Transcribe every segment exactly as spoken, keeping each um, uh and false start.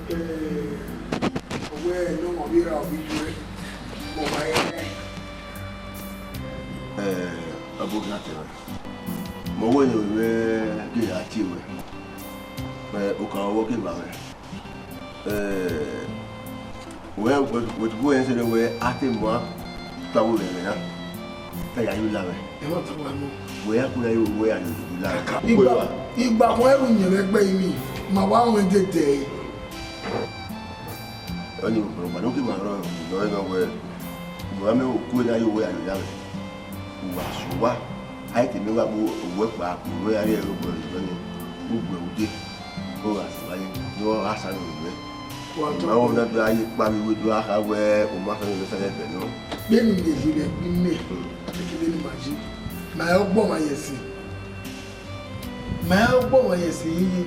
Ee, ọ wẹ ne ọmọ vbe ra ovbi iyuẹ, mẹ ọ ma he nẹ. Ee, ọ bu gha tẹn. Mẹ wẹ ne ovbi mwẹ ghi gha tie ruẹ. Mẹ okaro vbọ ke ma mwẹ. Ee, wẹ, wẹ, wẹ tobọ rẹn sẹ wẹ a te mu a ta vbe ẹmwẹ na. Ta ya ye la mwẹ. Ẹ ma ta wa nọ. Wẹ ya ku na ye wẹ ya ye la mwẹ. Igba, igba khuan ẹrhu yẹn vbe ẹgbẹ imi, ma wa rẹn dede. Ọni ọgbọnọ ke ma rọ nọ nọ wẹ, ma mẹ oku na ye wẹ ya ye la mwẹ. Uwa sẹ uwa, a i te miẹn uwa gbe owẹ kpa, owẹ a rhie ẹre obọ rre nọ ni, ugbẹ ude. Ọ gha sẹ uwa ye, ne ọ gha sa nọ nẹ. Wa tọ. Ma wẹ na do a ye kpa vbe iwe do a kha wẹ, u ma fẹ ne fẹ nẹ nọ. Vbene I lele vbe ẹgbẹ ime, kevbe ne ima yi, ma rẹn ọgbọ ọmwa ye ẹse. Ma rẹn ọgbọ ọmwa ye ẹse ye.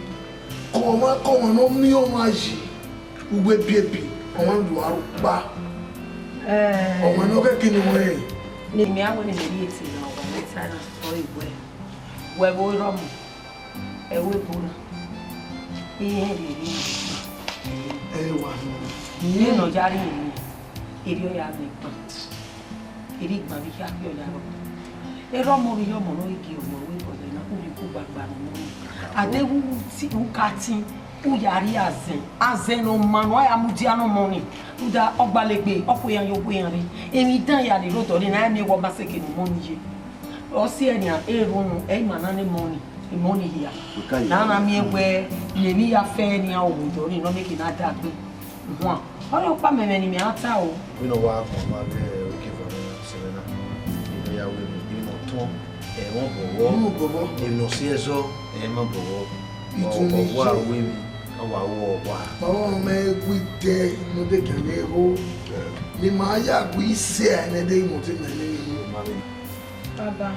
Kọmwakọmwa ne ọ miẹn ọmwa yi, uwu ebiebi, ọmwa do aro kpa. Ọmwa ne ọ khẹke ne wẹ. Ne mẹ a wẹ ne mẹ rhie ẹtin na, ọ wa mwẹ ta na, ọ re wẹ, wẹ vbe orọmọ. Ẹvbo ebo na, iran rhie emwi. Ẹ wa nọ. Iran ne ọ ya rhie emwi, erriọ ọ ya gbe igban, erriọ igban vbe hia khian ya rrọọ. Erha ọmọ vbe iye ọmọ ne ọ ghi gie ọmọ ẹvbo ebo na, u rhie uku gbagba ne ọmọ na. A deghẹ u ti, u ka tin, u ya rhie azẹn, azẹn ne ọ ma ne ọ ya mudia ne ọmọ ni, rhunmwuda ọgbalegbe, ọ khu iran ye owa iran rre. Emwi dan ya ni rre odọ ni na, a miẹn wẹ ọ ma sẹ eke ne ọmọ ni ye. Ọ si ẹre nian, e rhunmwuda, ẹ i ma na ne ọmọ ni. Imọ ni hia. Wẹ ka ye. Na na miẹn wẹ, ne emwi ya fẹ nian, obodo ni nọ miẹn ke na dagbe. Huan. Ọni ọkpa mẹ, ẹmwẹ ne imẹ ra ta o. Vbene ọ wa kpọnma vbe okievan mwẹ na, sẹ mwẹ na, emwi ne ọ ya ru emwi, emwi ne ọ tọn, ẹ i mwẹ obọ vbọ. Emwi obọ vbọ. Emwi ne ọ si ẹzọ, ẹ i mwẹ obọ vbọ. Itu ni ọ wa ru emwi, ọ wa ru ọwa. Ọ mẹ gui te, ne ọ de kẹ ne ho. Ne ima ya gui sẹ, ne de imọtẹ mẹ ne. Baba,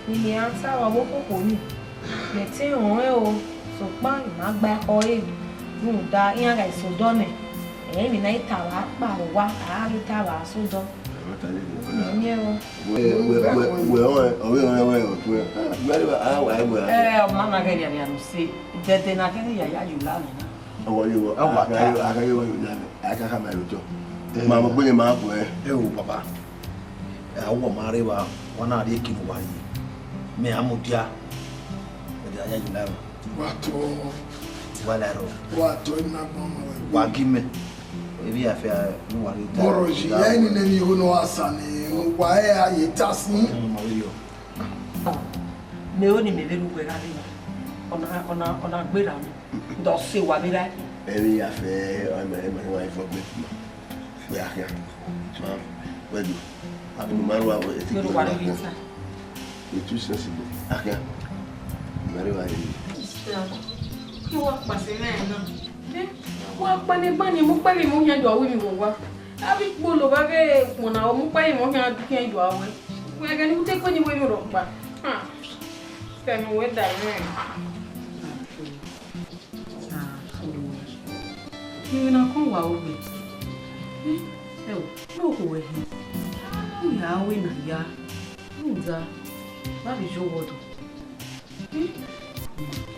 ne imẹ ra ta vbe ọvbokhan ni, mẹ te rẹn ọnrẹn o, sokpan I ma gba ẹkhọ ẹre, rhunmwuda iran gha eso odọ nẹ, ẹ i re emwi ne a i ta vbe akpa vbe owa, a ghi ta vbe asẹ odọ. Wẹ, wẹ, wẹ, wẹ, ọnrẹn, ọvbokhan mwẹ, wẹ, ọ tuẹ. Wẹ, wẹ, a wa, wẹ, a. Ẹ, ọ ma na ghẹ rhiarrhia ne u sẹ, dẹdẹ ne a ghẹ ya ya ye ula mwẹ na. Ọwọ ye wọ, a wa a gha ta. Ye wọ, a gha ye wọ ye ula mwẹ, a ka khama ye otọ. Eh. Ma mu gbe ne ma bu ẹ. Ẹ o, baba. Ẹ, a wọ ma rre evba, wa na rhie eke ne uwa rhie. Mẹ a mudia, mẹ de ya ye ula mwẹ. Wa tọ. Wa la rọ. Wa tọ, I na gbọn ma wẹ. Wa gi mẹ. Ebi ya fẹ ne uwa rhie ta. Bọrọ yi, ya ni nẹ ni ho nọ asa ni, wa ẹ a ye ta si. Ọmọ ma vbe yọ. Mẹ ro ni mẹ vbe ne uwẹ gha rre na. Ọ na, ọ na, ọ na gberra mẹ. Dọ se wa vbe ra. Ẹre ya fẹ, ẹmẹ, ẹmẹ wa ifọ gbe kuma. Wẹ a khian. Ma, wẹ do. Abi nu ma ru aro, e ti. Mẹ ro wa rre ta. E tu sensible. A khian. Ma rre wa rre. Sister, kí wàá pàṣẹ náà ẹ̀ náà. Ẹ, wàá pàṣẹ báyìí, mo pẹ́ mi, mo yẹn dùn àwọn èmi wò wá. Abi kpolo ba ghe kpọnna, ọ mu kpa ye mọ khian khian ido awẹ. Wẹ ghe ne u te kpe ni wẹ emwi rhọkpa. Ha. Fẹmi wẹ da mwẹ. Ivbi na kọn wa ogbe. Ẹ o, ne okhuo wẹ hin. U ya wẹ na ya. Rhunmwuda, vbe a vbe yo wọ do.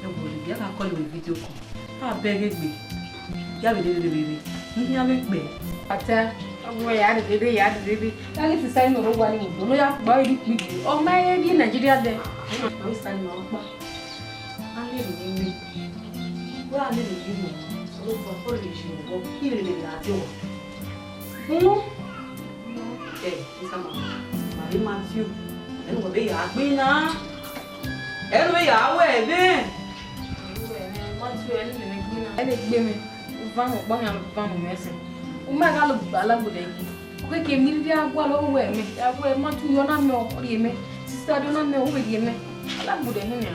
Ẹ wo, ya gha call vbe video call. A bẹghe egbe. Ya vbe rere vbe. Ihian vbe kpẹ. Ọta, ọ gu ya rere, ya rere. Ya ghi sisa inu ro wa ni mu do. No ya kpa iri kpigi. Ọ ma ye di Nigeria de. Ma vbe sa ni ma kpa. A le ru ni. Wa le ru ni. Ro ba ko le ji wo. Ile le la de wo. Hmm? Ẹ, Mister Ma, ma vbe Matthew, ẹ ne uwẹ vbe ya gbe na. Ẹ ne uwẹ ya wẹ ẹmwẹ. Matthew, ẹ ne gbe na. Ẹ ne gbe mẹ, van ọkpa yan van mẹ sẹ. U ma gha lo gba la gbọdọ yi. Oke ke mi dia gua lo wẹ mẹ. Ya wẹ Matthew yo na mẹ o rie mẹ. Sister do na mẹ o we rie mẹ. Ala gbọdọ hin mẹ.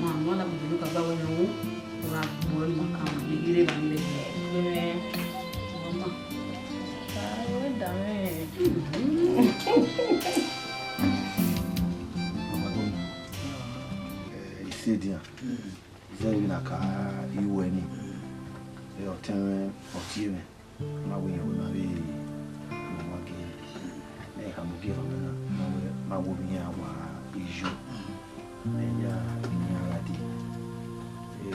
Ma, ma la gbọdọ ka ba wẹ na wo. Wa gbo ma kan le gire ba le. Mama. Ah, we da me. Mama to. Eh, ise dia. Ise bi na ka iwe ni. E o tẹn o tie me. Ma wẹ iran na vbe ma ma gie. Ẹ ka mu gie fama na, ma wẹ, ma wo vbe iran wa ijo. Ẹ ya iran gha dee. Ẹ,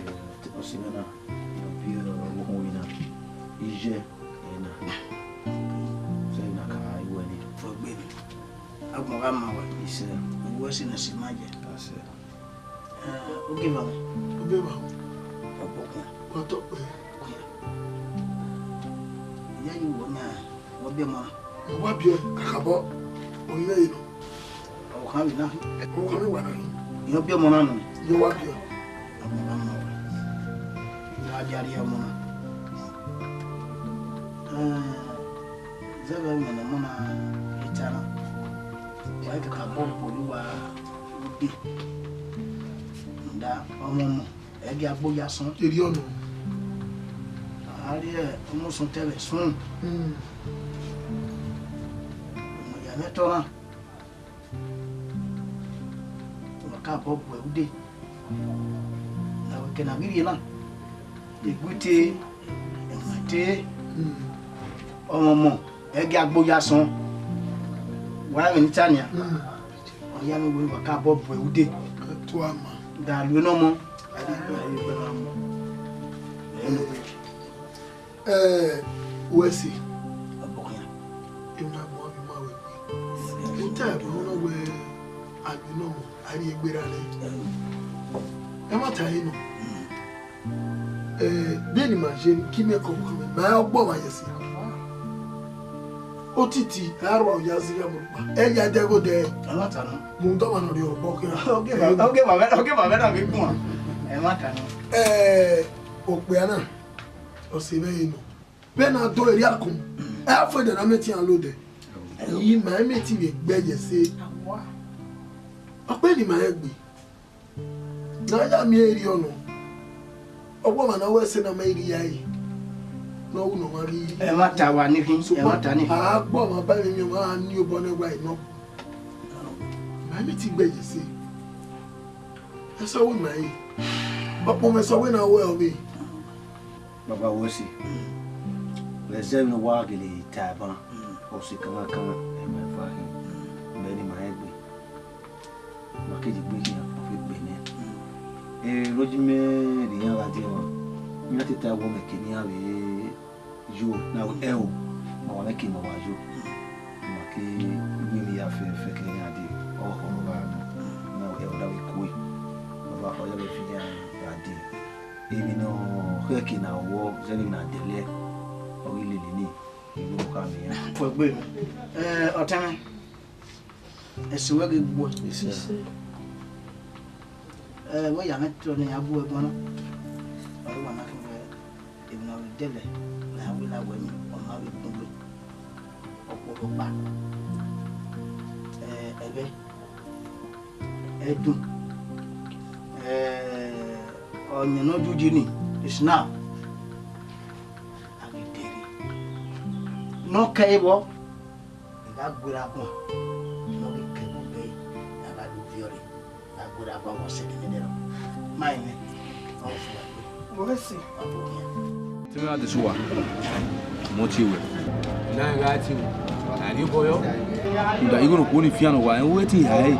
ọse mwẹ na, ọ bi Ọvbokhan vbe na, iye ẹre na, sẹ na ka iwẹ ni. Fọgbe, agbọn gha ma wẹ. Isẹ. Uwẹ si na si ma yẹ. Asẹ. Eh, ogieva mwẹ. Ogieva. Ọbokhan. Wa tọ kpẹ. Ọbokhan. Iye yi wọ na, wọ biẹ ọmọ na. Wa biẹ kakabọ, oyin ẹre nọ. Ọvbokhan vbe na. Ọvbokhan vbe wa na ni. Iye ọ biẹ ọmọ na nọ. Iye wa biẹ. Ọmọ na nọ. Iye wa dia rhie ọmọ na. Eh, zẹvbe ẹmwẹ ne ọmọ na rhie ta na. Wa i kakabọ bu owa ude. Da ọmọ ọmọ. Ẹgia gbo ya sọn. Erriọ nọ. A rhie ọmọ sọn tẹvbe sọn. Hmm. Ọmọ ya mwẹ tọ na. Wa ka bọ bu ẹre ude. Na wẹ ke na ghi rhie na. Eguite, ẹmwata, hmm, ọmọ ọmọ, ẹgia gbo ya sọn. Wa mwẹ ne I ta nian. Hmm. Ọ ya mwẹ wẹ wa ka bọ bu ẹre ude. Tua ma. Da lu ne ọmọ. A ghi gbe, a ghi gbe na mu. Ẹ, wẹ si. Ọbokhan. Emwi ne agbọn ghi ma wẹ gbe. Uta ẹbọ nọ wẹ a lu ne ọmọ, a rhie gberra nẹ. Ẹ ma ta ẹre nọ. Eh, bene ima ye, ki mẹ kọ ọvbokhan mwẹ, ma ọgbọ ọmwa ye si. Otiti, a rua ya zigha mu kpa. Ẹ ya dẹ gho dẹ. Ẹ ma ta nọ. Mu dọ ọmwa ne ọ rhie ọgbọ khian. Oge ma, oge ma vbe, oge ma vbe na vbe guan. Ẹ ma ta nọ. Eh, okpia na, ọ sẹ vbe ẹre nọ. Vbene a do erriọ akun, ẹ a fo ẹdẹ ne a miẹn te iran lodẹ. Ima i miẹn te vbe gbe ye ẹse. Ọkpẹn ne ima rẹn gbe. Ne a ya miẹn erriọ nọ. Ọgua ọmwa ne a wẹ ẹse ne a ma rhie ya ẹre, ne ọ ru ne ọmwa ghi. Ẹ ma ta wa ni khin, ẹ ma ta ni khin. A gbe ọmwa ba emwi ọmwa, a ni obọ ne wa nọ. Ma i miẹn te gbe ye ẹse. Ẹsẹ ọ wẹ ima re. Ọkpọnmwẹ ẹsẹ ọ wẹ ne a wẹ ọvbe. Baba wẹ si, vbe ẹzẹ vbene wa gele ta ban, ọse kankan, ẹ ma eva khin, mẹ ne ima rẹn gbe. Ma ke je gbe khian, ọ vbe gbe nẹ. Erriọ ne imẹ rhie iran gha die emwa, iran te ta wẹ mẹ ke ne iran vbe yo, na wẹ ẹo, ma wa mẹ ke ma wa yo. Ma ke ru emwi ya fẹfẹ ke iran dee, ọ khọ ne ọ gha nọ, na wẹ ẹo da vbe kue, ọ gha, ọ ya vbe fi iran gha dee. Emwi ne ọ khẹke ne a wọ zẹ vbe emwi ne a dẹlẹ, ọ ghi lele nii, emwi ne ọ kha miẹn iran. Fuegbe, eh, ọtẹn mwẹ, ẹse wẹ ghi gbuẹ. Isẹ. Eh, wẹ ya mwẹ tọ ne a gbuẹ ẹguan na. Ọ wa na khin wẹ, emwi ne ọ rre dẹlẹ, ne a wẹ na wẹ ni, ọ ma vbe kungbe. Ọkpọlọkpa, eh, ẹghẹ, ẹdun, eh, ọyẹn ne ọ juji ni, snack, a ghi dẹrriẹ. Ne ọ kẹ vbọ, I gha gberra guan, ne ọ ghi kẹ ẹbọ gbe, I gha do viọ rre. Agbera gba wọ sẹ kene nẹ rọ. Ma emwi. Ọ fua gbe. Wẹ si. Wa bo khian. Te mwẹ gha de sẹ uwa, mẹ ọ tie wẹ. Na gha tie wẹ. A rhie obọ yọ. Uda igho ne okhuo ni fian ne uwa, rẹn wẹ te I hae.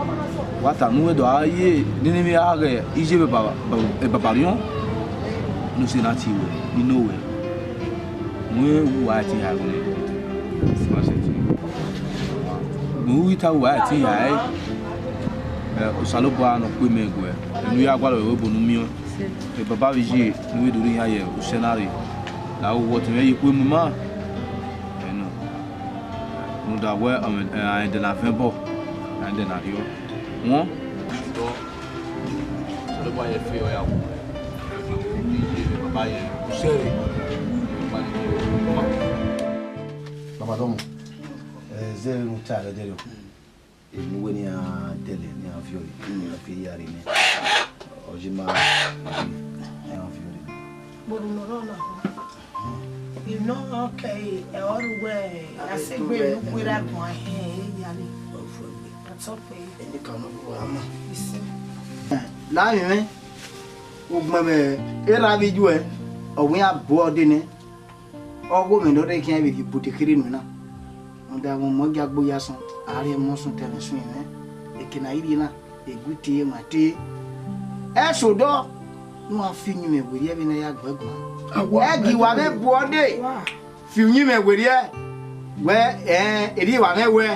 Wa ta nu wẹ do a ye nene emwi a ghẹ iye vbe baba, baba riọn. Ne ọ sẹ na tie wẹ, I nọ wẹ. Wẹ uwa te I hae wẹ. Ma sẹ tie. Ugbẹn u ghi ta uwa ẹtin ya ẹre, ẹ, Osanobua ne ọ kpe mẹ guẹ, ẹ, ne u ya gualọ vbe ebo ne u miẹn ọẹn. Ẹ, baba vbe iye ne u vbe do rre iran ye usẹ na rre, la ru wẹ ọtẹn mwẹ ye ikhuo mu ima. Ẹ nọ, rhunmwuda wẹ, ẹ, rẹn dẹ na vẹn obọ, rẹn dẹ na rriọ. Wọn. Osanobua ye fe ọ ya wu. Iye vbe baba ye usẹ rre. Baba dọmọ, ẹ, zẹ vbene u ta rre dẹrriọ. Emwi ne uwẹ ne iran dẹlẹ, ne iran viọ rre, ne iran viọ ya rre nẹ. Ọ ye ma, ne iran viọ rre. Vbe orhunmwu ne ọ rrọọ na, emwi ne ọ kẹre, ẹ, ọ rre uwẹ, a sẹ egbe ne u kue ra guan hẹ, ẹ, ya rre. Ọ fo egbe. Ọ tọ kpẹẹ. Eni ka nọ vbe uwa ma. Isẹ. La emwi mwẹ, ugbẹn vbe erha vbe iye uẹ, ọ wẹ iran bu ọre nẹ. Ọghe mwẹ ne ọ rre khian vbe rhie ibude kherhe enu na. Rhunmwuda ẹmwẹ ọmọ gia gbe ya sọn, a rhie ẹmwẹ sọn te ẹmwẹ sọn mwẹ. Eke ne a i rhie na, egu te, emwa te. Ẹse odọ. Ne uwa fi uyinmwẹ werriẹ vbene a ya gbe ẹguae. Ẹgi wa vbe bu ọdẹ. Fi uyinmwẹ werriẹ. Wẹ, ẹn, erriọ wa mwẹ wẹ,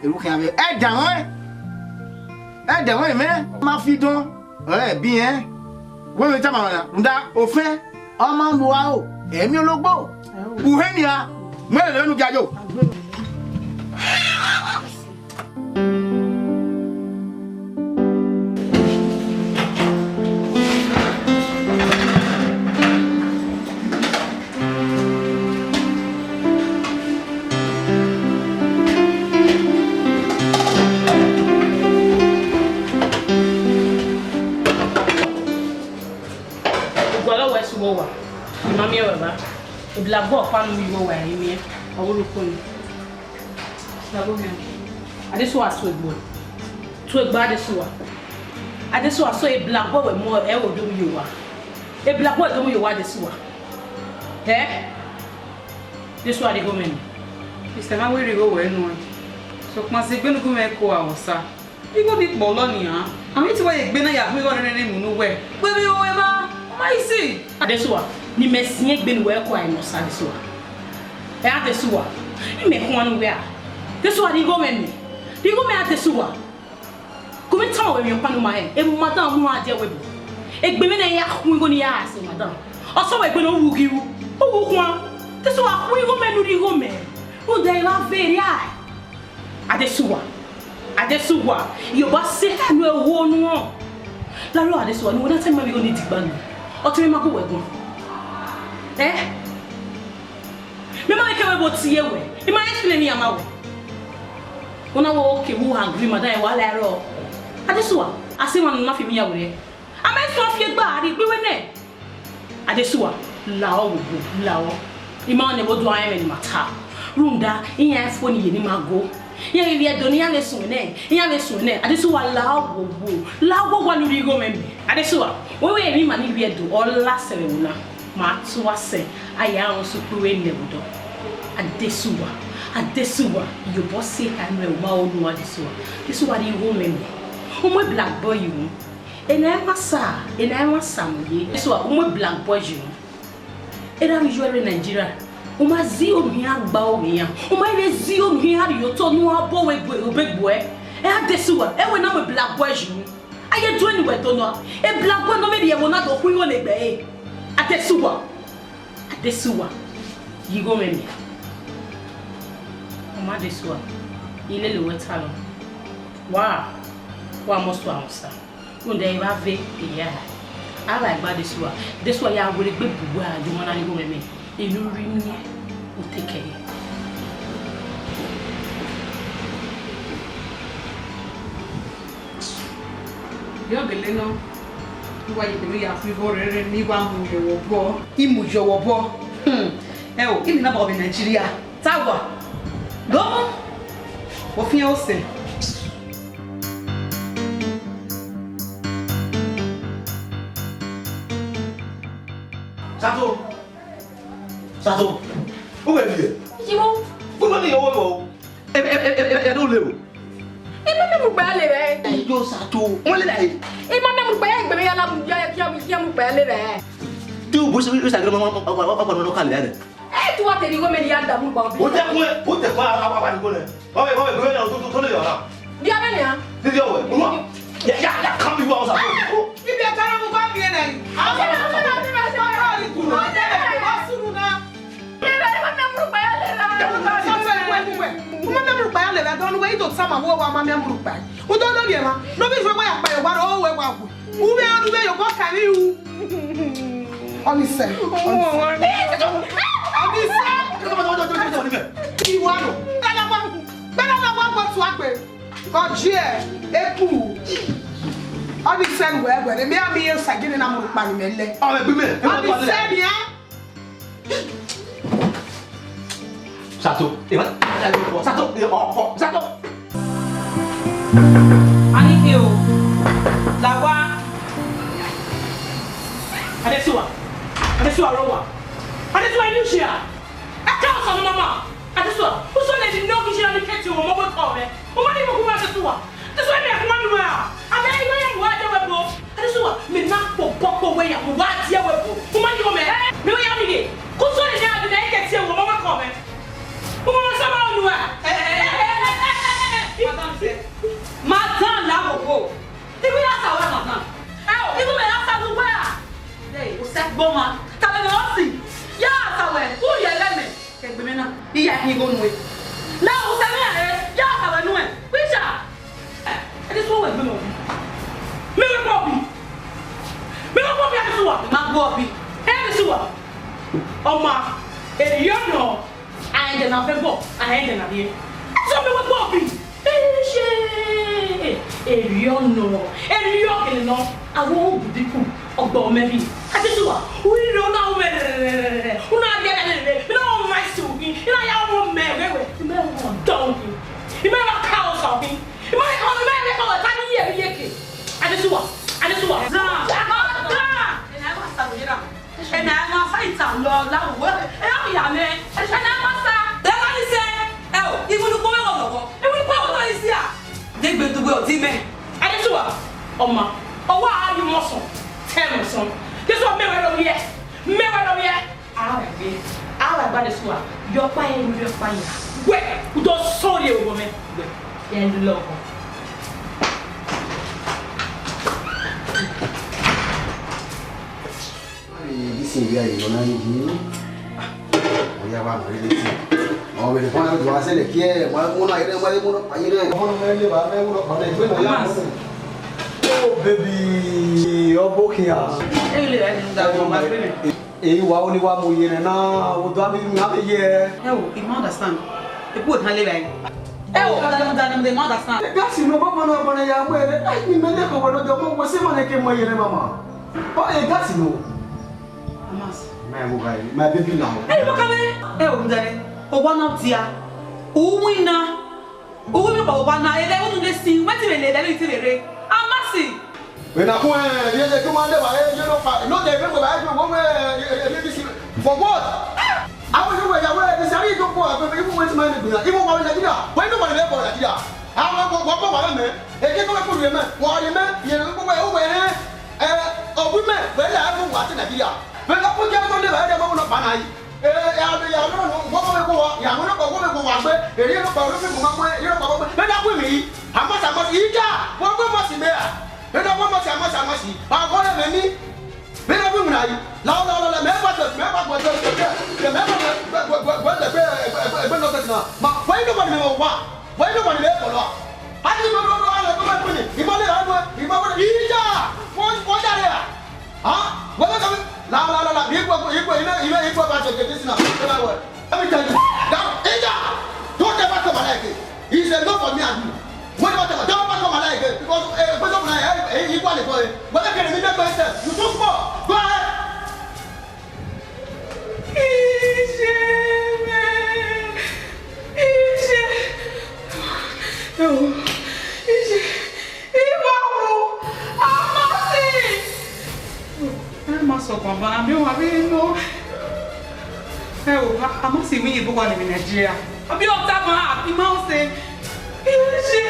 erha khian vbe. Ẹdẹ mwẹ, ẹdẹ mwẹ mẹ, ma fi dọn. Ẹ, bi ẹn. Wẹ vbe tama na, rhunmwuda ofẹn, ọ ma mu aro, ẹmwẹ ologbo. Uhẹn nian, mu ẹre ne u gia yo. Ugualọ wẹ sẹ uwu owa, I ma miẹn wẹ ba. Eblagbe ọkpa ne u ru owa, I miẹn, ọ vbe rre ukpo nii. Adesuwa, tuegbe. Tuegbe Adesuwa. Adesuwa, so eblagbe wẹ mu ẹvbo do mu ye owa. Eblagbe wẹ do mu ye owa Adesuwa. Ẹ? Adesuwa, rhie igho mwẹ nẹ. Sista, ma wẹ rhie igho ruẹ nuẹn. Sokpan zẹ egbe ne u gu mwẹ ko a, Osa. Igho ni kpọlọ nian. A ma te wa ye egbe na ya hu igho nene mu ne uwẹ. Wẹ vbe ro evba, ọ ma easy. Adesuwa, ne imẹ siẹn egbe ne uwẹ ko a nọ Osa Adesuwa. Ẹ Adesuwa, imẹ khuan ne uwẹ a. Adesuwa, rhie igho mwẹ nẹ. Rhie igho mwẹ Adesuwa. Gu mwẹ tama wẹ emwi ọkpa ne u ma rẹn, emwi madam mu a die ẹvbo ebo. Egbe mwẹ ne I ya khu igho ne I ya sẹ madam. Ọ sẹ wẹ egbe ne u ru ghi ru, u ru khuan. Adesuwa, khu igho mwẹ ne u rhie igho mwẹ. Rhunmwuda evba vbe rria. Adesuwa, Adesuwa, Iyobọ sẹ enu ẹre wo nuẹn. Laro Adesuwa, ne uwẹ na tama mwẹ igho ni digba nẹ, ọ te mwẹ ma gu wẹ guan. Ẹ? Mẹ ma ke vbe ebo tie wẹ, I ma explain iran ma wẹ. Wẹ na wẹ okay, vbe u agree madam, wa la ẹrọ. Adesuwa, a sẹ emwa ne u ma fi miẹn ya werriẹ. A ma suẹn fi egbe a rhie gbe wẹ nẹ. Adesuwa, lahọ vbe obo, lahọ. I ma rẹn ne ẹvbo do a rẹn ẹmwẹ ne ima ta. Rhunmwuda, iran fo ne iye ne ima go. Iran ghi vbiẹ do ne iran vbe suẹn nẹ, iran vbe suẹn nẹ. Adesuwa, lahọ vbe obo, lahọ vbe owa ne u rhie igho mwẹ nẹ. Adesuwa, wẹ wẹ emwi ima ni vbiẹ do, ọ la sẹ vbe ẹvbo na. Ma tu a sẹ, a ya rẹn sẹ ukpu vbe nẹ vbe odọ. Adesuwa, Adesuwa, Iyobọ sẹ eha enu ẹre, u ma ho nuẹn Adesuwa. Adesuwa, rhie igho mwẹ nẹ. U mu eblagbe yi ru. Ena ẹmwẹ sa, ena ẹmwẹ sa mu ye. Adesuwa, u mu eblagbe yi ru. Erha vbe iyuẹ rre Nigeria, u ma zẹ unu hia gba oghe iran, u ma vbe zẹ unu hia rhie otọ ne uwa bọ wẹ gu obọ egbuẹ. Ẹ Adesuwa, ẹ wẹ na mu eblagbe yi ru. A ye du eni wẹ do nọ, eblagbe ne ọ vbe rhie ẹvbo na do khu igho ne egbe ẹre. Adesuwa, Adesuwa, rhie igho mwẹ nẹ. Ọ ma Adesuwa, I lele wẹ talọ. Wa, wa mọ sua mọ sa. Rhunmwuda evba ve, I ya ra. A vba gba Adesuwa, Adesuwa ya werriegbe bu uwa ra, ye ọmwa na rhie igho mwẹ mẹ. Enu rre imiẹn, u te kẹre. Yọ gele nọ, I wa ye kene ya fu igho rere ne I wa mu ye vbe obọ. I mu ye vbe obọ. Hmm. Ẹ o, I miẹn na bọ vbe Nigeria. Tawa. Domo. Wo fian ose. Sato. Sato. U wẹ vbiẹ? Ibo? U wẹ ni yo wo? E, e, e, e, e, do le o. I ma miẹn mu gbe ya le vbe. Ẹ yo Sato. Wọ́n lè láyé. I ma miẹn mu gbe ya, egbe mwẹ ya la mu, ya, ya, ya mu gbe ya le vbe. Tí o bó ṣe, o ṣàgbé ọmọ, ọmọ, ọmọ, ọmọ, ọmọ, ọmọ, ọmọ, ọmọ, ọmọ, Ẹ tu wa te rhie igho mwẹ ne I ya da mu gba obọ. O tẹ kun ẹ, o tẹ kun ẹ, a wa ni igho nẹ. Wa wẹ, wa wẹ, igho nẹ, o to, to, to le yọ na. Bi a bẹ nia. Ni yọ wẹ, o wa. Ya, ya, ya kan mi wa o sa. Ibi a tara mu ba mi nẹ. A wa ni kunu. Wa sunu na. Ibi a ma mi mu gba ya le ra. Sa fẹ wẹ wẹ. Mo ma mi mu gba ya le ra, dọnu wẹ, i do sama wo wa ma mi mu gba. U do do ni ma. No bi fẹ wa ya pa yo wa ro we wa gu. U vbe, u vbe yo ko ka ri u. Ọnise. Ọnise. Iwaro. Gbẹdagba, gbẹdagba, gbọ tu akpe. Kọ jie eku. Ọnise wẹ wẹ, ne mi a mi ye sagini na mu kpa ni mẹ lẹ. Ọnise ni a. Sato, ẹ ma, Sato, ẹ ọkọ, Sato. Ani ke o, la wa. Adesuwa, Adesuwa rọ wa. Adesuwa, you share. Ẹ ká ọsàn mama. Adesuwa, u sọ lady no ki share ni kẹti o, mo wẹ kọ rẹ. O ma ni mo kuma Adesuwa. Adesuwa, mi kuma nu a. Abẹ iwe ya wa de we bo. Sua, mẹ na kpokpo kpo wẹ ya, wa tie wẹ bu. U ma yo mẹ. Mẹ wẹ ya mi ye. Ku so ne a bi na ke tie wẹ, ma wa kọ mẹ. U ma sa ma nu a. Madam sẹ. Madam la wo wo. Ibu ya sa wẹ madam. Ẹ o, ibu mẹ ya sa nu wẹ a. Ẹ, u sẹ gbọ ma. Ta lẹ ne ọ si. Ya sa wẹ, u ye lẹ mẹ. Ẹgbẹmẹ na, I ya khin igho nuẹn. Na, u sẹ mẹ rẹ, ya sa wẹ nuẹn. Preacher. Ẹ, ẹdẹ sua wẹ gbe mẹ obi. Mẹ wẹ gbe obi. Mẹ wẹ gbe obi, ẹdẹ sua. Ma gbe obi. Ẹdẹ sua. Ọ ma, erriọ nọ, a rẹn ẹdẹ na vẹ obọ, a rẹn ẹdẹ na rrie. Ẹdẹ sua mẹ wẹ gbe obi. Ẹ, erriọ nọ, erriọ gele nọ, a wẹ ohu budiku, ọgbọ mẹ rhie. Ẹdẹ sua, u rhirhi, u na ru mwẹ rẹrẹrẹrẹ, u na rhie ẹdẹ rere, I na ru ma isi uhi, I na ya ru mẹ wẹ wẹ, I mẹ ru ọdọ uhi, I mẹ ru ka osa uhi, I mẹ ru, I mẹ ru ka osa ni ye, ye ke. Ẹdẹ sua, ẹdẹ sua. Za, za, za. Ena wa sa wẹ ra. Ena ma sa ita lọ la wẹ. Ena ya mẹ. Ena ma sa. Ena ni sẹ. Ẹ o, iwunu kpọ mẹ wọ lọghọ. Iwunu kpọ wọ lọ isi a. Degbe dugbe ọdi mẹ. Ẹdẹ sua, ọ ma, ọ wa a yu mọ sọn, tẹ mọ sọn. Jesu mẹ wẹ lọ wiẹ, mẹ wẹ lọ wiẹ. A wa gbe, a wa gba Jesu a, yọ ọkpa yẹ, yọ ọkpa yẹ. Wẹ, u do sọ ye obọ mẹ. Wẹ, yẹ lọ. This thing we are in, you know, you know. Oh, yeah, I'm ready to. Oh, we don't want to do as I care. Why won't I? Why won't I? Why won't I? Why won't I? Oh, baby, oh, bokia. Ẹ i wa oni wa mu ye nẹ na, wo do ami, ami ye. Ẹ o, I ma understand. Ebu ekan le rae. Ẹ o, ọdadẹ, ọdadẹ, I ma understand. Gasi no baba na bana ya mu ere. Ai, mi mẹ ne ko wo do mo wo se ma ne ke mo ye nẹ mama. Oh, e gasi no. Amas. My mobile, my baby now. Ẹ, mo ka mẹ. Ẹ o, ọdadẹ. O wa na dia. U win na. Uwu mi kpọvba na, ẹghẹ unu ne sin, wẹ te vbe le ẹghẹ ne I te vbe rre. Amasi. Vbe na khuẹn, vbe ẹdẹ ke u ma dẹ wa, ẹ, ye nọ kpa, nọ dẹ vbe wẹ ba, ẹ, vbe wẹ, ẹ, ẹ, ẹ, ẹ, ẹ, for what? Àwọn yóò wẹ̀ yàwó ẹ̀ ní sáré ìjókòó àgbẹ̀ mi, ìwọ̀n tí máa ń gbìyànjú, ìwọ̀n wà ní Nàìjíríà, wọ́n inú wà ní ẹ̀bọ̀ Nàìjíríà. Àwọn ọmọ wọn bọ̀ wà lẹ́mẹ̀ẹ́, èké tó wẹ́ kúrò yẹn mẹ́, wọ́n rí mẹ́, yẹn ló wẹ̀, ó wẹ̀ ẹ́, ẹ, ọ̀gbìn mẹ́, wẹ́lẹ̀ ẹ̀ fún wà sí Nàìjíríà. Bẹ́ẹ̀ lọ́kùnrin jẹ́ tó lé wà ẹ̀ dẹ́ mọ́ wọn pa náà yìí. Ee, ya, ya, no, no, wọ́n kọ́ mi kó wa, ya, wọ́n kọ́, wọ́n kọ́ wa gbé, èyí ló pa, olófin kò máa gbé, èyí ló pa gbé. Bẹ́ẹ̀ dákú mi yìí, àmọ́sí, àmọ́sí, yìí já, wọ́n gbé mọ́sí mẹ́ra. Bẹ́ẹ̀ dákú mọ́sí, àmọ́sí, àmọ́sí, àgọ́ rẹ̀ mẹ́ni. Bẹ́ẹ̀ dákú mi náà yìí, làwọn, làwọn, làwọn, mẹ́fà tó, mẹ́fà tó, tó, tó, tó, mẹ́fà tó, gbẹ, gbẹ, gbẹ, gbẹ, gbẹ, gbẹ, gbẹ, gbẹ, lọ sẹ́sìn náà. Ma, wọ́n yìí ló wà ní mẹ́wàá wá, wọ́n yìí ló wà ní mẹ́wàá lọ. A ti lọ, lọ, lọ, a lọ, tó bá pè ní, ìmọ̀lẹ́ rẹ̀ wọ́n, ìmọ̀lẹ́, ìjà, wọ́n, wọ́n jáde à. Huh? Wait, wait, wait. La, la, la, la. Igwe, igwe, igwe, igwe, igwe, ba to this now. Let me tell you. That, Ija, don't ever come alive again. It's a no for me and you. Don't ever come, don't ever come alive again. Because, eh, because of my, eh, eh, equal for, eh, whether can you make myself? You too small. Go ahead. Ije, ije. Ije. Iwọ wu, Amasi! Ẹ ma sọkpan ba, a miẹn ọmwa vbe nọ. Ẹ o, Amasi wẹ iye bọkọ lẹ vbe Nigeria. Abi ọ ta ban, I ma sẹ. Iye,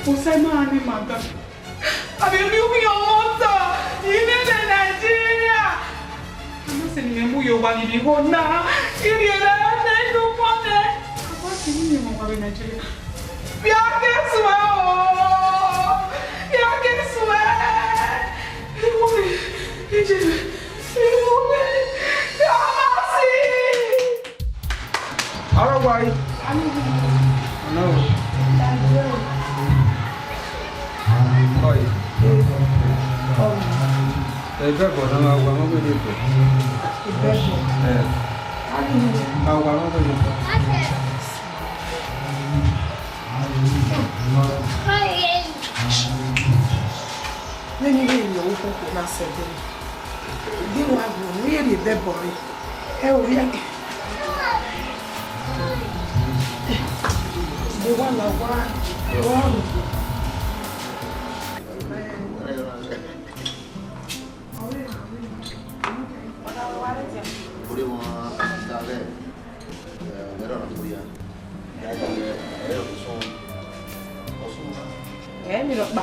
Usẹ ma ne ima dan. Abi mi wi ọmọ ta, I miẹn vbe Nigeria. Amasi ne imẹ mu ye owa ni vbe igho na, I rhie ẹre ne enu kpọnẹ. Amasi ne imẹ mu owa vbe Nigeria. Via ke suẹ o! Via ke suẹ! Iwọ, ije, iwọ, Amasi! Arọgua yi. Ọnọ. Oi. Ibẹbọ ne a wa mọ vbe ne ibọ. Ibẹbọ. Ẹ. A wa mọ vbe ne ibọ. Vbene I rhie iyẹn vbe ukhunkhu na sẹ ẹdẹ, I ghi wa wu ne I rhie rhie ibẹbọ rre. Ẹ o, vbia ke. Mo wa la owa, owa ru. Ẹ, mi rhọkpa.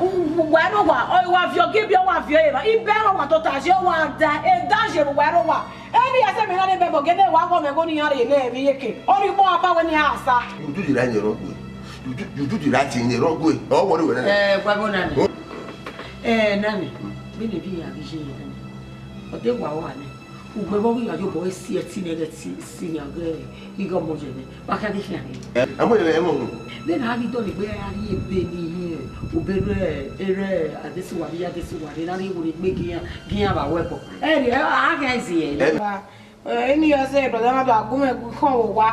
u- u- wa rre owa, ọ wa viọ ogie biẹ, ọ wa viọ evba. Ibẹ rre owa tota, je wa da, e da je vbe wa rre owa. Emwi ya sẹ mẹ na ne bẹbọ gele wa ghọ mẹ gho ne iran rre ne ẹmwẹ iyeke. Ọ rhie ikpọ wa ba wẹ ne iran sa. Udu di ra yẹn rọ gue. Udu, udu di ra ti yẹn rọ gue. Ọ wọrẹ wẹ nẹ. Eh, wa bo na ni. Eh, na ni. Bi ne bi ya ghi je yẹn na ni. Ọ de wa wa nẹ. Ugbẹn vbe ọ ghi ya ye obọ ẹre si ẹtin nẹ ghẹ ti si yan ghẹ ighe ọmọ ye nẹ. Wa khian ghi khian nẹ. Ẹ, ẹ mọ, ẹ mọ. Vbene a ghi dọlegbe a rhie ebe ni hin, obọ erha Adesuwa rre, Adesuwa rre, ne a rhie werriegbe gie iran, gie iran vba wẹ ẹbọ. Ẹ rhie, a gha zi ẹre. Eni ya sẹ brother na do a gu mwẹ gu khọn vbe owa.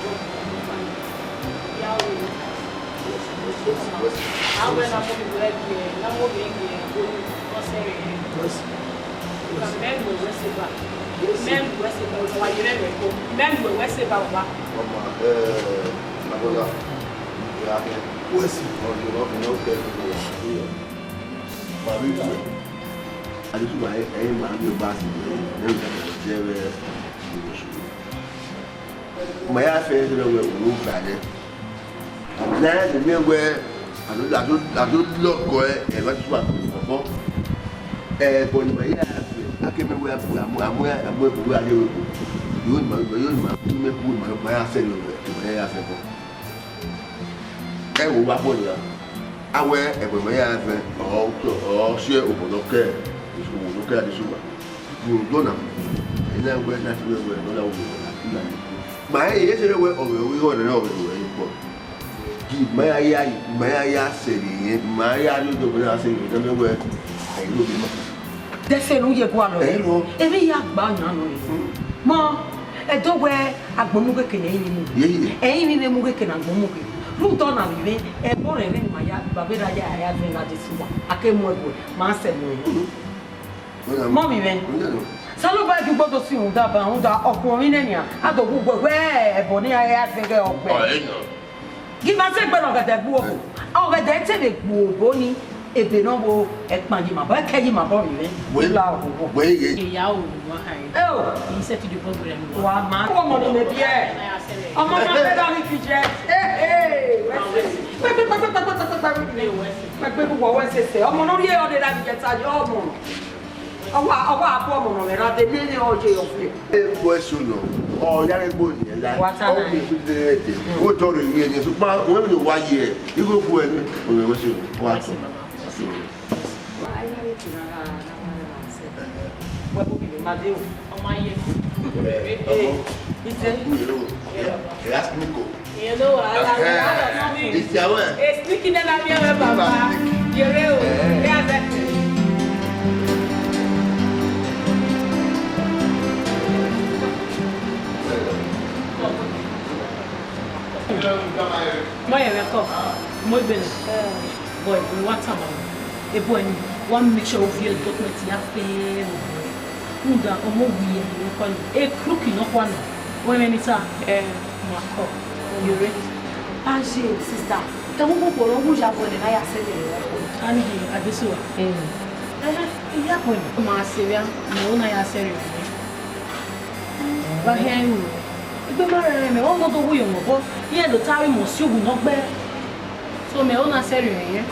Ya o. Awẹ na mo vbe gie, na mo vbe gie, ọ sẹ rẹ. Mẹ nu wẹ sẹ ba. Mẹ nu wẹ sẹ ba, wa ye rẹ ko. Mẹ nu wẹ sẹ ba wa. Ọma, eh, my brother, yeah, yeah. Who is he? Oh, you love me, okay. Maria. Adesua, ẹ, ẹ ma gbe ba si, ẹ, ẹ, ẹ, ẹ, ẹ, ẹ, ma ya fẹ ẹre wẹ, unu ga nẹ. Na ya miẹn wẹ, a do, a do, a do lọkọ ẹre, ẹ, Adesua, ọkọ. Ẹ, ẹbọ ne ima ya fẹ, a ke miẹn wẹ, a mu, a mu, a mu ẹko wẹ a rrie ẹko. Yo ni ma, yo ni ma, tu mẹ ku ma, ma ya fẹ ẹre wẹ, ima ya fẹ ẹbọ. Ẹ wo wa fọ nia. Awẹ ẹbọ ne ima ya fẹ, ọ, ọ si obọ ne ọ kẹ, obọ ne ọ kẹ Adesua. Rhunmwuda ọna, ena wẹ na sẹ wẹ wẹ ne ọ ya wu wẹ na. Ma rẹn ye sẹ wẹ ọ vbe igho ne ọ vbe do wẹ kpọ. Gi ma ya ya, ma ya ya sẹ vbe irẹn, ma ya rhie odọ ma ya sẹ vbe irẹn, ne wẹ, ẹ, I ro vbe ma. Dẹsẹ ne u ye gualọ. Ẹ rọ. Emwi ya gba yan nọ. Hmm. Mọ, ẹdẹ wẹ agbọnmughe ke ne ẹ i mu. Ye, ye. Ẹ i vbe mu ghe ke ne agbọnmughe. Rhunmwuda ọna vbe mwẹ, ẹbọ rẹ rẹ ma ya, baba ra ya, ya vẹ gha Adesua. A ke mu ẹguẹ, ma sẹ mu ẹguẹ. Hmm. Mọ vbe mwẹ. Oya nọ. Osanobua gie ugbo do si rhunmwuda ba, rhunmwuda ọkhuọnmwi nẹ nian, a do wu wẹ, wẹ ẹbọ ne iran ya vẹ ghe ọgbẹe. Ọ, ẹ nọ. Gi ma sẹ egbe ne ọghẹdẹ gbe obo. Ọghẹdẹ te vbe gbe obo ni. Ebe ne ọ vbo ẹkpan yi ma bọ, ẹkẹ yi ma bọ vbe mwẹ. Wẹ, la ohuo. Wẹ ghe. Eya o, wa ha. Ẹ o. Instead to the program. Wa ma. Ọmọ ni mẹ biẹ. Ọmọ na fẹ da ni fi jẹ. Ee, ee. Pẹpẹ, pẹpẹ, pẹpẹ, pẹpẹ, pẹpẹ. Pẹpẹ, pẹpẹ, wẹ sẹsẹ. Ọmọ ne ọ rhie ọdẹ da ni jẹ ta yọ ọmọ. Ọ wa, ọ wa bu ọmọ nọ mwẹ ra de miẹn ọ ye ọfẹ. Egbe ẹse nọ, ọ ya ghe gbe oniẹn la. Wa ta na. Ọ wẹ fi de ẹdẹ. Wo tọ rẹ yin ẹdẹ, sokpan wẹ vbe wa ye, igho bu ẹre, ọ wẹ ẹse nọ. Wa tọ. Wa bu bi ma de o. Ọmọ ayé. Ẹ, ẹ, ẹ, ẹ, ẹ, ẹ, ẹ, ẹ, ẹ, ẹ, ẹ, Ìyẹn ló wà á lára. Ẹhẹ́. Ìyàwó ẹ̀. Èsì kí nẹ́nà bí ọ̀rẹ́ bàbá. Bàbá. Yẹrẹ o. Ẹ̀. Ẹ̀ á bẹ̀. Mọ yẹn rẹ kọ, mo gbele. Boy, we wa tama. Ebo ẹni, wa make sure u viẹ document ya fẹẹrẹ. Rhunmwuda ọmọ owiẹ ne ọ khuan nọ, e crook ne ọ khuan nọ, wẹ mwẹ ni ta? Eh. Ma kọ, yore. Aye, sister, ẹmwẹ ugbugbo ne ọ wu ya bọ nẹ ne a ya sẹ nẹ. Ani ghi Adesuwa. Eh. Eh, iya bọ nẹ. Ma se vbia, mẹ ọ na ya sẹ rẹ. Vbe a khian ru? Egbe ma rẹrẹ mẹ, ọ nọ do wu ye ọmọ obọ, iran do ta re mọ si uwu ne ọ gbe. So mẹ ọ na sẹ rẹ yẹn.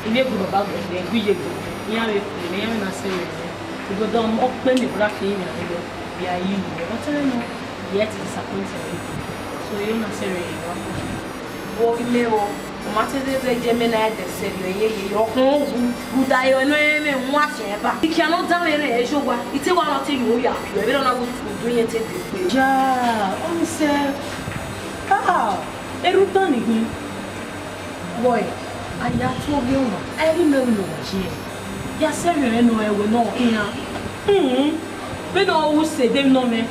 Ivbi egu baba gbẹgbẹ, egu iye gbẹgbẹ, iran vbe kure, iran vbe na sẹ rẹ yẹn. Igodo ọkpẹ ne bra fi iran vbe lọ, bia yi ru, ọ tẹrẹ nọ, yet disappointed. So, iran na sẹ rẹ yẹn wa. Vbe ọ ghi mẹ vbọ, ọ ma te zẹzẹ ye mẹ na ẹdẹ sẹ rẹ yẹn ye, ọ khọn wu, rhunmwuda ẹre ne ọ rẹn mwẹ wan fian ba. Ikia ne ọ danmwẹ rẹn, ẹ zẹ owa, I te wa na te ye unu ya piọ, vbene ọ na wu odu yẹn te de kpe. Ja, ọ ni sẹ, ah, erha utan ni hin. Boy, a ya tu ovbi ọmwa, a i ghi mẹ vbene uwa ye. Ya sẹ rhiẹnrhiẹn ne ọ rẹn wẹ ne ọ khian. Hmm, vbene ọ ru sẹ de nọ mwẹ.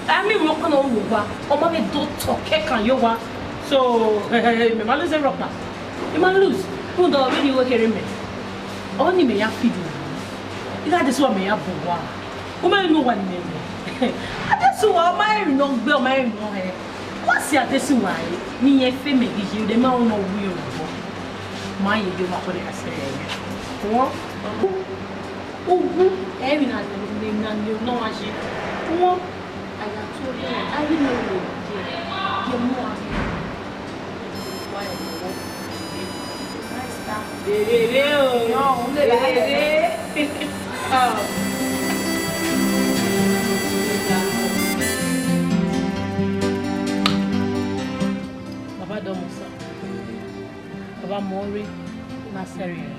A miẹn emwi ọkpa ne ọ ru owa, ọ ma vbe do tọ kẹkan ye owa. So, imẹ ma lose rọkpa. I ma lose. Rhunmwuda ọ vbe rhie igho kherhe mẹ. Ọni mẹ ya feed na. I gha de sẹ uwa mẹ ya bu owa. U ma rẹn ne uwa ni mẹ mwẹ. Adesuwa, ọ ma rẹn emwi ne ọ gbe, ọ ma rẹn emwi ne ọ hẹ. Wa si Adesuwa ẹre, ne irẹn fe mẹ ghi ye, de ma rẹn ne ọ wu irẹn obọ. Ma ye de ma kọlẹ ya sẹ ẹre. Wọ, uwu, ẹre na ni, na ni nọ wa ye. Wọ, a ya tu ovbi ẹre, a ghi nọ ro ye, ye mu a. Rere o. Rere. Baba dọmọ sa. Baba mọ re na sẹrriọ.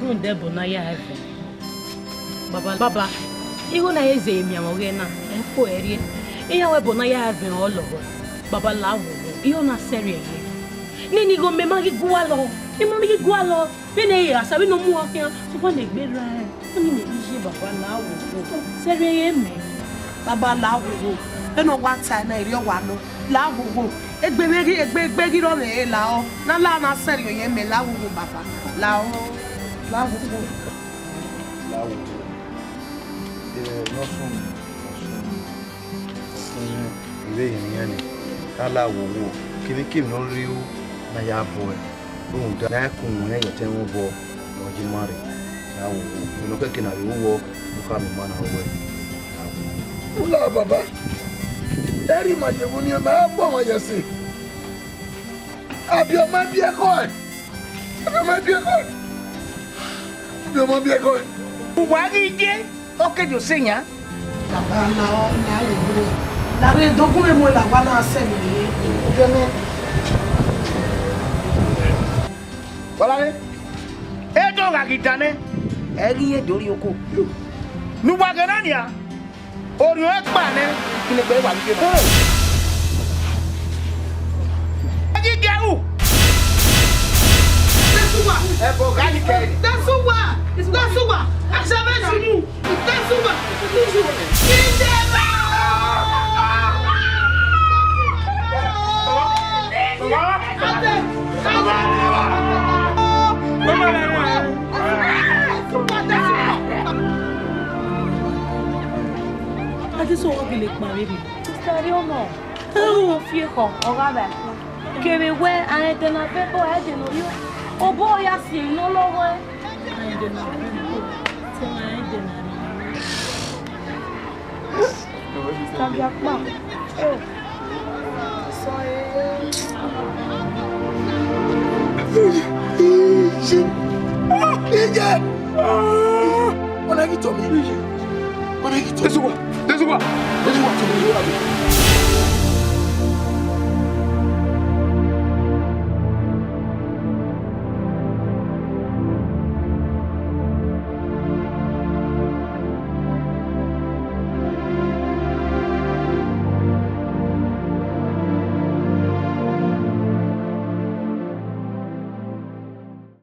Rhunmwuda ẹbọ ne a ya ẹvẹn. Baba, baba, igho na ye zẹ emianmwẹ ọghẹ na, ẹ fo ẹrriẹ. Iran wẹ ẹbọ ne a ya ẹvẹn ọ lọghọ. Baba la vbe owa, igho na sẹrriọ ye. Nene igho mẹ ma ghi gualọ, I ma ghi gualọ. Vbene ẹ i ra sa, vbene ọ mu uwa khian, sokpan ne egbe rrae, ọni mẹ ghi ye baba la vbe owa. Sẹrriọ ye mẹ. Baba la vbe owa, vbene ọ wa tae na, erriọ wa nọ, la vbe owa. Egbe vbe ghi, egbe, egbe ghi rrọọ mwẹ re la ọ. Ne a la na sẹrriọ ye mẹ, la vbe owa baba. La ọ. La vbe owa. La vbe owa. Eh, ne ọ sunu, ne ọ sunu. Ọ sunu, I vbe rẹn iran ni. Ne a la vbe owa. Kevbe kevbe ne ọ rre ru ne a ya bọ ẹe. Rhunmwuda ne a ya ku uhunmwu ẹre ye ọtẹn mwẹ obọ, ne ọ ye ima rre. La vbe owa. Emwi ne ọ kẹkẹ na vbe ru vbọ, ne u khama ima na ru ẹe. La vbe owa. U la baba. Ẹre ima ye vbe uniẹn ma ra bu ọmwa ye ẹse. Abiọma biẹ ekhọe. Abiọma biẹ ekhọe. Abiọma biẹ ekhọe. Uwa ghi ye, ọ ke do sẹ yan. Baba, la ọ, la vbe owa. La vbe do gu mwẹ mu la wa na sẹ mwẹ ye. Abiọma. Wa la re. Edo gha ghi dan nẹ, ẹ ghi ye do rhie oko. Ne uwa ghe na nian. Orhiọn ẹkpa nẹ, kene egbe wa ghi ghe. Ẹ ghi gie ru. Tesuwa. Ẹbọ gha yi kẹ. Tesuwa. Tesuwa. Aṣa vbe sunu. Tesuwa. Tesuwa. Kideba. Ate. Ate. Adesuwa gele kpa vberriọ. Sister, rhie ọmọ. Ọ fi ekhọe, ọ gha vba ẹkpo. Kevbe wẹ, a rẹn ẹdẹ na vẹ ẹbọ, a rẹn ẹdẹ ne ọ rhie. Obọ ya si emwi ne ọ lọghọe. Sister Biakpa. Eh. Sorry. Iye! Iye! Ọna ghi tọ mẹ. Ọna ghi tọ mẹ. Esuwa! Esuwa! Esuwa!